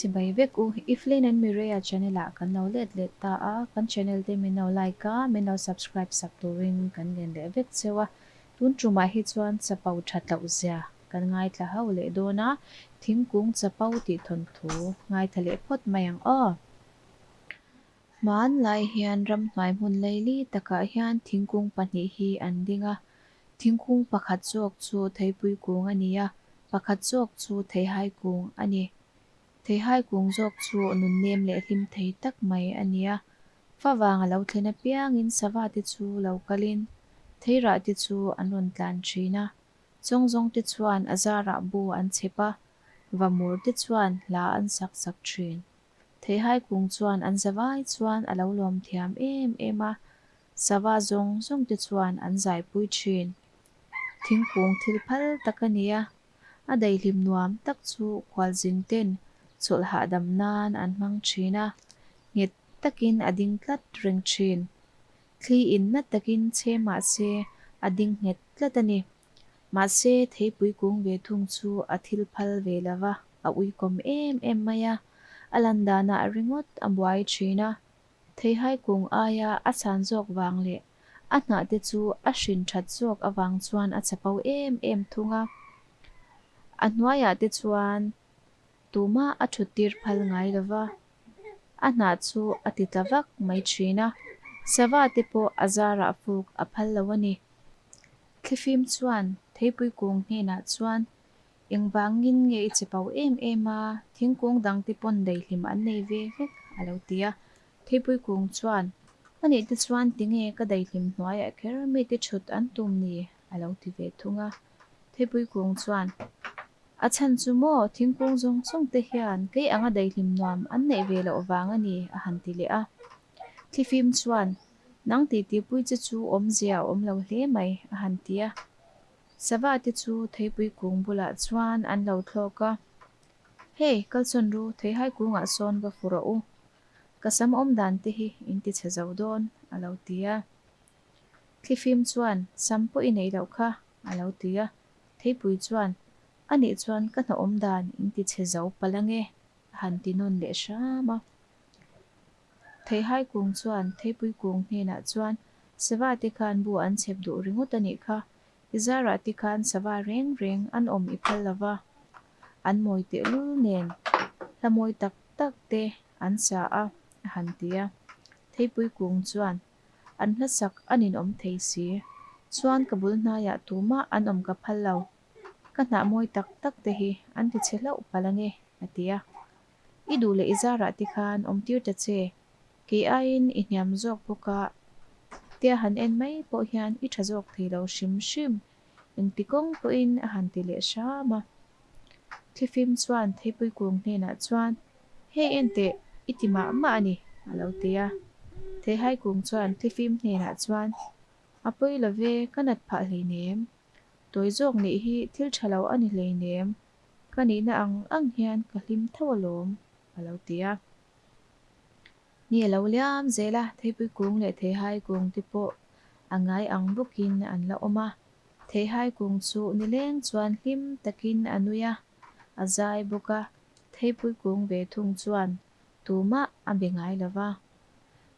Chibai vek u, Iflin and Mireia channel ah kan lo let leh ta a, kan channel te min lo like a, min lo subscribe sak turin kan ngen leh vek cheu a, tun tumah hi chuan chapo that loh zia kan ngaithla ho leh dawn a, thingkung chapo tih thawnthu ngaithla leh phawt mai ang aw. Hmanlai hian ramhnuai hmun laili takah hian thingkung pahnih hi an ding a, thingkung pakhat zawk chu theipui kung a ni a, pakhat zawk chu theihai kung a ni. Theihai kung zawk chu nunnem leh hlim thei tak mai a ni a, favang a lo thlen apiangin sava te chu lo kalin theirah te chu an rawn tlan thin a, chawngzawng te chuan a zarah bu an chhep a, vamur te chuan hla an sak sak thin. Theihai kung chuan an zavai chuan a lo lawm thiam em em a, sava zawng zawng te chuan an zaipui thin. Thingkung thil phal tak a ni a, a daihlim nuam tak chu khualzin ten chawlh hahdam nan an hmang thin a, nghet takin a ding tlat reng thin. Thli in na takin chhe mah se a ding nghet tlat a ni. Mahse, theipui kung ve thung chu a thil phal ve lo va, a uikawm em em mai a, a lan danah ringawt a buai thin a. Theihai kung aia a chhan zawk vang leh a hnah te chu a hrin that zawk avang chuan a chapo em em thung a. A hnuaiah te chuan tumah a thut tir phal ngai lo va, a hnah chu a ti tla vak mai thin a, sava te pawh a zarah fuk a phal lo a ni. Thlifim chuan theipui kung hnenah chuan Engvangin nge i che pau em em a, thingkung dangte pawn daihlim an nei ve vek a lo ti a. Theipui kung chuan, A nih te chuan tinge ka daihlim hnuaiah kher mite thut an tum ni? a lo ti ve thung a. Theipui kung chuan, A chhan chu maw, thingkung zawng zawng te hian kei anga daihlim nuam an neih ve loh vang a ni a han ti leh a. Thlifim chuan, Nang titipui che chu awmzia a awm lo hle mai a han ti a. Sava te chu theipui kung bulah chuan an lo thlawk a, Hey, kalsawn ru, theihai kungah sawn va fu rawh u. Ka sam awm dan te hi in ti chhe zo dawn, a lo ti a. Thlifim chuan, Sam pawh i neih loh kha, a lo ti a. Theipui chuan, A nih chuan ka hna awm dan in ti chhe zo palh ange, a han ti nawn leh hram a. Theihai kung chuan Theipui kung hnenah chuan, Sava te khan bu an chhep duh ringawt a nih kha, i zarah te khan sava reng reng an awm i phal lo va, an mawi tehlul nen hla mawi tak tak te an sa a, a han ti a. Theipui kung chuan, An hlasak a ninawm thei si, chuan ka bul hnaiah tumah an awm ka phal lo, ka hnah mawi tak tak te hi an ti chhe hlauh palh ange, a ti a. I duh leh i zarah te khan awm tir ta che, kei aiin i hniam zawk bawk a, tia han en mai pawh hian i tha zawk thei lo hrim hrim, engti kawng pawhin a han ti leh hram a. Thlifim chuan theipui kung hnenah chuan, Hei enteh, i ti mah mah a ni, a lo ti a. Theihai kung chuan thlifim hnenah chuan, A pawi lo ve, ka nat phah hleinem. Tawi zawk nih hi thil tha lo a ni hleinem. Ka nihna ang ang hian ka hlim tho alawm, a lo ti a. Ni a lo liam zel a, theipui kung leh theihai kung te pawh a ngai ang bawkin an la awm a. Theihai kung chu nileng chuan hlim takin a nui a, a zai bawk a, theipui kung ve thung chuan tumah a be ngai lo va.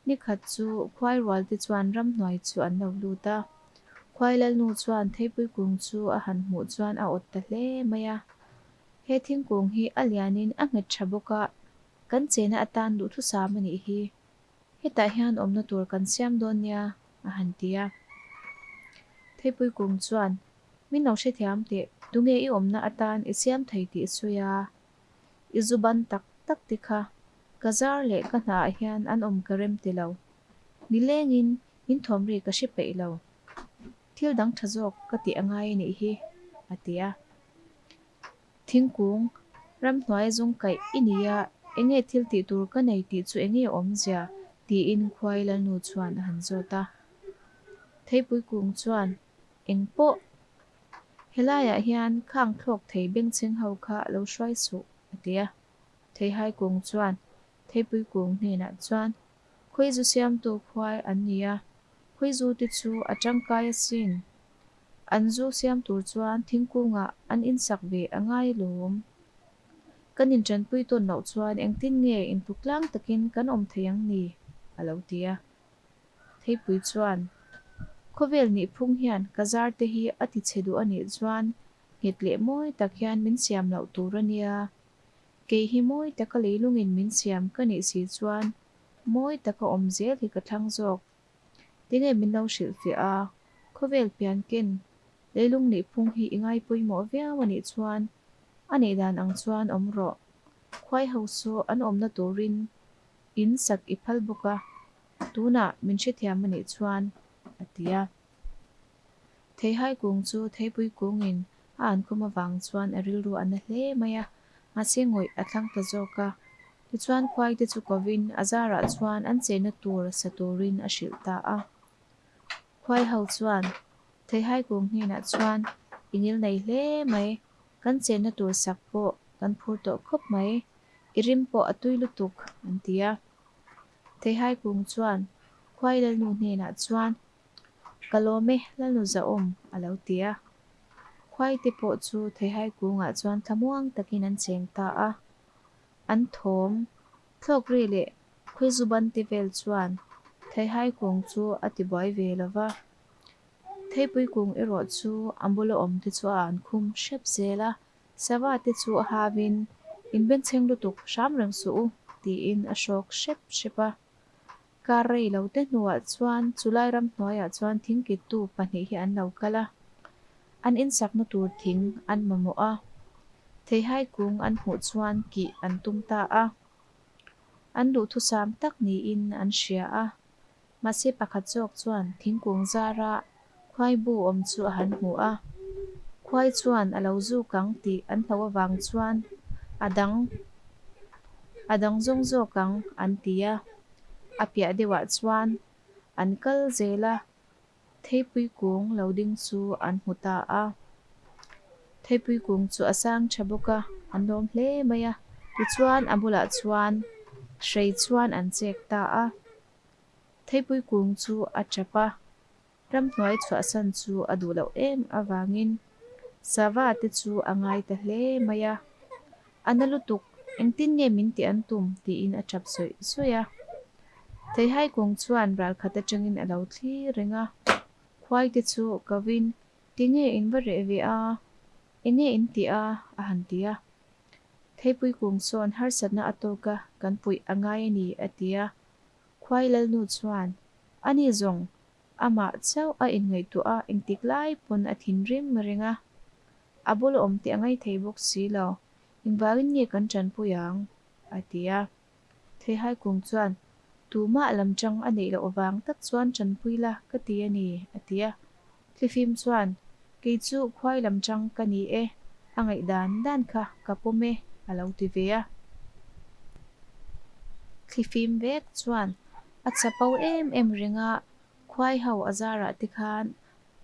Ni khat chu khuai rual te chuan ramhnuai chu an lo lut a. Khuai lalnu chuan theipui kung chu a han hmuh chuan a awt ta hle mai a. He thingkung hi a lianin a nghet tha bawk a, kan chena atan duhthusam a nih hi. Hetah hian awmna tur kan siam dawn nia, a han ti a. Theipui kung chuan, Min lo hrethiam teh, tunge i awmna atan i siam thei tih sawi a. I zu ban tak tak te kha ka zar leh ka hnaah hian an awm ka rem ti lo. Nilengin in thawm ri ka hre peih lo. Thil dang tha zawk ka tih a ngai a nih hi, a ti a. Thingkung, ramhnuai zung kaih i ni a, enge thil tih tur ka nei tih chu enge awmzia? tiin Khuai Lalnu chuan a han zawt a. Theipui kung chuan eng pawh Helaiah hian khang thlawk thei bengchheng ho kha lo hruai suh, a ti a. Theihai kung chuan Theipui kung hnenah chuan, Khawizu siamtu khuai an ni a, khawizu te chu a tangkai asin. An zu siam tur chuan thingkungah an insak ve a ngai lawm. Kan inṭanpui tawn loh chuan engtin nge intluk tlang takin kan awm thei ang ni? a lo ti a. Theipui chuan, Khawvel nihphung hian ka zar te hi a ti chhe duh a nih chuan nghet leh mawi tak hian min siam loh tur a nia. Kei hi mawi taka leilungin min siam ka nih si chuan mawi taka awm zel hi ka thlang zawk. Tinge min lo hrilhfiah a, khawvel pian ken leilung nihphung hi i ngai pawimawh viau a nih chuan a neih dan ang chuan awm rawh. Khuai ho saw an awmna turin in sak i phal bawk a, tunah min hrethiam a nih chuan, a ti a. Theihai kung chu theipui kungin a an khum avang chuan a rilru a na hle mai a, mahse ngawih a thlang ta zawk a. Tichuan khuaite chu kovin a zarah chuan an chenna tur sa turin a hrilh ta a. Khuai ho chuan Theihai kung hnenah chuan i ngil nei hle mai, kan chenna tur sak pawh kan phur tawh khawp mai, i rim pawh a tui lutuk an ti a. Theihai kung chuan Khuai Lalnu hnenah chuan Ka lawm e, Lalnu zahawm, a lo ti a. Khuaite pawh chu Theihai kungah chuan thlamuang takin an cheng ta a. An thawm, thlawk ri leh khawizu ban te vel chuan Theihai kung chu a ti buai ve lo va. Theipui kung erawh chu a bula awm te chu a an khum hrep zel a, sava te chu a havin, Inbenchheng lutuk hram reng suh u, tiin a hrawk hrep hrep a. Kar rei lo te hnuah chuan chulai ramhnuaiah chuan thingkittu pahnih hi an lo kal a, an insakna tur thing an mamawh a, theihai kung an hmuh chuan kih an tum ta a. An duhthusam tak niin an hria a, mahse pakhat zawk chuan thingkung zara khuai bu awm chu a han hmu a, khuai chuan a lo zuk ang tih an hlauh avang chuan a dang a dang zawng zawk ang an ti a, a piah deuhah chuan an kal zel a, theipui kung lo ding chu an hmu ta a. Theipui kung chu a sang tha bawk a, an lawm hle mai a, tichuan a bulah chuan hrei chuan an chek ta a. Theipui kung chu a tap a, ramhnuai chhuahsan chu a duh loh em avangin sava te chu a ngai ta hle mai a. A na lutuk, engtin nge min tih an tum? tiin a tap zawih zawih a. Theihai kung chuan ralkhat atangin a lo thlir reng a, khuai te chu kovin, Tinge in va reh ve a? Enge in tih a? a han ti a. Theipui kung sawn harsatna a tawk a, kan puih a ngai a ni, a ti a. Khuai Lalnu chuan, Ani zawng, amah chauh a inngaihtuah a, engtik lai pawn a thinrim reng a. A bul awm teh a ngai thei bawk si lo, engvangin nge kan tanpui ang? a ti a. Theihai kung chuan, Tumah lam tang a neih loh vang tak chuan tanpui la ka ti a ni, a ti a. Thlifim chuan, Kei chu khuai lam tang ka ni e, a ngaih dan dan kha ka pawm e, a lo ti ve a. Thlifim vek chuan a chapo em em reng a, khuai ho a zarah te khan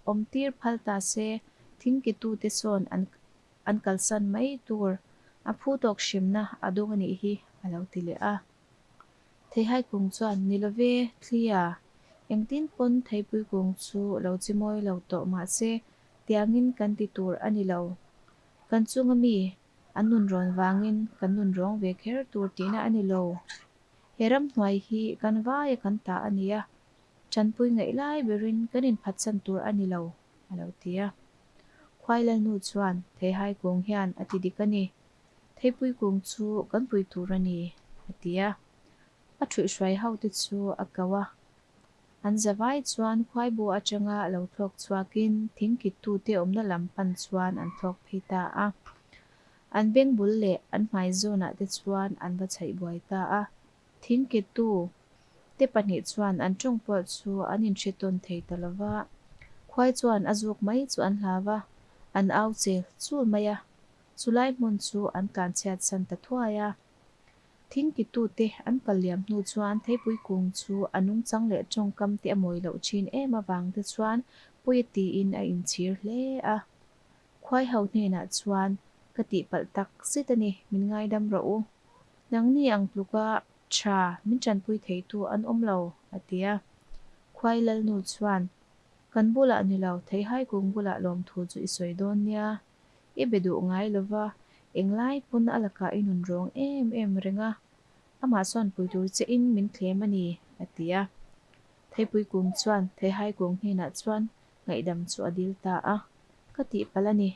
awm tir phal ta se, thingkitute sawn an an kalsan mai tur a phu tawk hrimna a dawng a nih hi, a lo ti leh a. Theihai kung chuan, Ni love, Thlia, engtin pawn theipui kung chu lo chi mawi lo tawh mahse tiangin kan ti tur a ni lo. Kan chunga mi an nun rawn vangin kan nun rawng ve kher tur tihna a ni lo. He ramhnuai hi kan vaia kan ta a ni a, tanpui ngaih lai berin kan inphatsan tur a ni lo, a lo ti a. Khuai Lalnu chuan, Theihai kung hian a ti dik a ni. Theipui kung chu kan pui tur a ni, a ti a. A ṭhuihhruai hote chu a ko a. An zavai chuan khuaibu aṭanga lo thlawk chhuakin thingkittute awmna lam pan chuan an thlawk phei ta a. An beng bul leh an hmai zawnah te chuan an va chhaih buai ta a. Thingkittu te pahnih chuan an ṭawng pawh chu an inhre tawn thei ta lo va. Khuai chuan a zuk mai chu an hlau a, an au chel chul mai a. Chulai hmun chu an tlanchhiat san ta thuai a. Thingkitute an kal liam hnu chuan theipui kung chu a nungchang leh tawngkam te a mawi loh thin em avang te chuan pawi a tiin a inchhir hle a. Khuai ho hnenah chuan, Ka tihpalh tak zet a ni, min ngaidam rawh u. Nangni ang tluka tha min tanpui theitu an awm lo, a ti a. Khuai Lalnu chuan, Kan bulah ni lo, theihai kung bulah lawmthu chu i sawi dawn nia. I be duh ngai lo va, Englai pawn a lakah i nun rawng em em reng a, amah sawn pui tur che in min thlem a ni, a ti a. Theipui kung chuan Theihai kung hnenah chuan ngaihdam chu a dil ta a, Ka tihpalh a ni.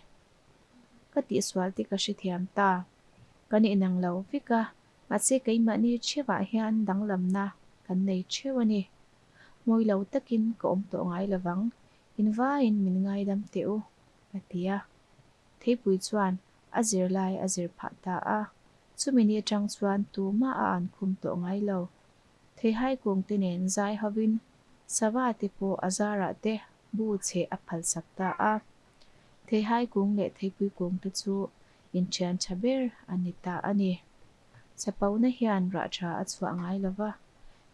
Ka tihsual te ka hrethiam ta. Kan inang lo vek a, mahse keimahni theuhah hian danglamna kan nei theuh a ni. Mawi lo takin ka awm tawh ngai lovang, invaiin min ngaidam teh u, a ti a. Theipui chuan a zirlai a zir phah ta a, chumi ni atang chuan tumah a an khum tawh ngai lo. Theihai kungte nen zai hovin sava te pawh a zarah te bu cheh a phalsak ta a. Theihai kung leh theipui kungte chu inthian tha ber a ni ta a ni. Chapona hian rah tha a chhuah ngai lo va,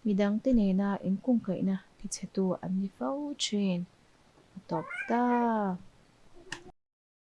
midangte nena inkungkaihna tichhetu an ni fo thin. A tawp ta.